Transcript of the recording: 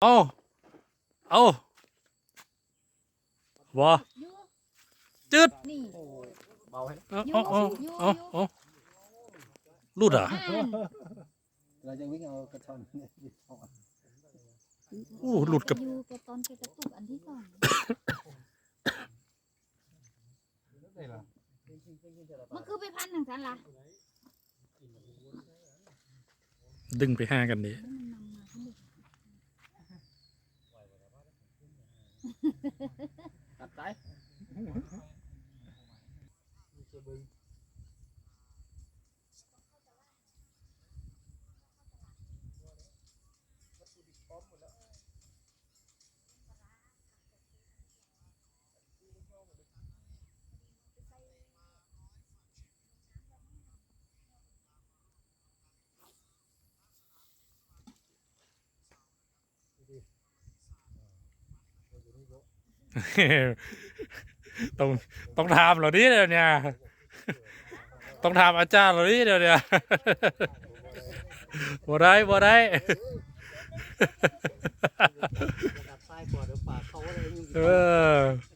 ເອົາ ເອົາ ບໍ່ ຢູ່ ຈືດ ນີ້ ໂອ້ ເບົາແຮງ ເອົາ ຢູ່ ເອົາ ຢູ່ ເອົາ ຢູ່ ເອົາ ຫຼຸດອ່ະ ນັ້ນ ລາວຈະວິ່ງເອົາກະຊ່ອນ ໂອ້ ຫຼຸດກັບ ຢູ່ແຕ່ຕອນແກກະຕຸກອັນທີສອງ ມັນຄືໄປພັນຈັ່ງຊັ້ນລະ? ດຶງໄປຫາກັນເດ້ ຕັດສາຍ. ຕ້ອງ ຕ້ອງຖາມລາວເດ້ດຽວນີ້ ຕ້ອງຖາມອາຈານລາວເດ້ດຽວນີ້ ບໍ່ໄດ້ ບໍ່ໄດ້ ເອີ.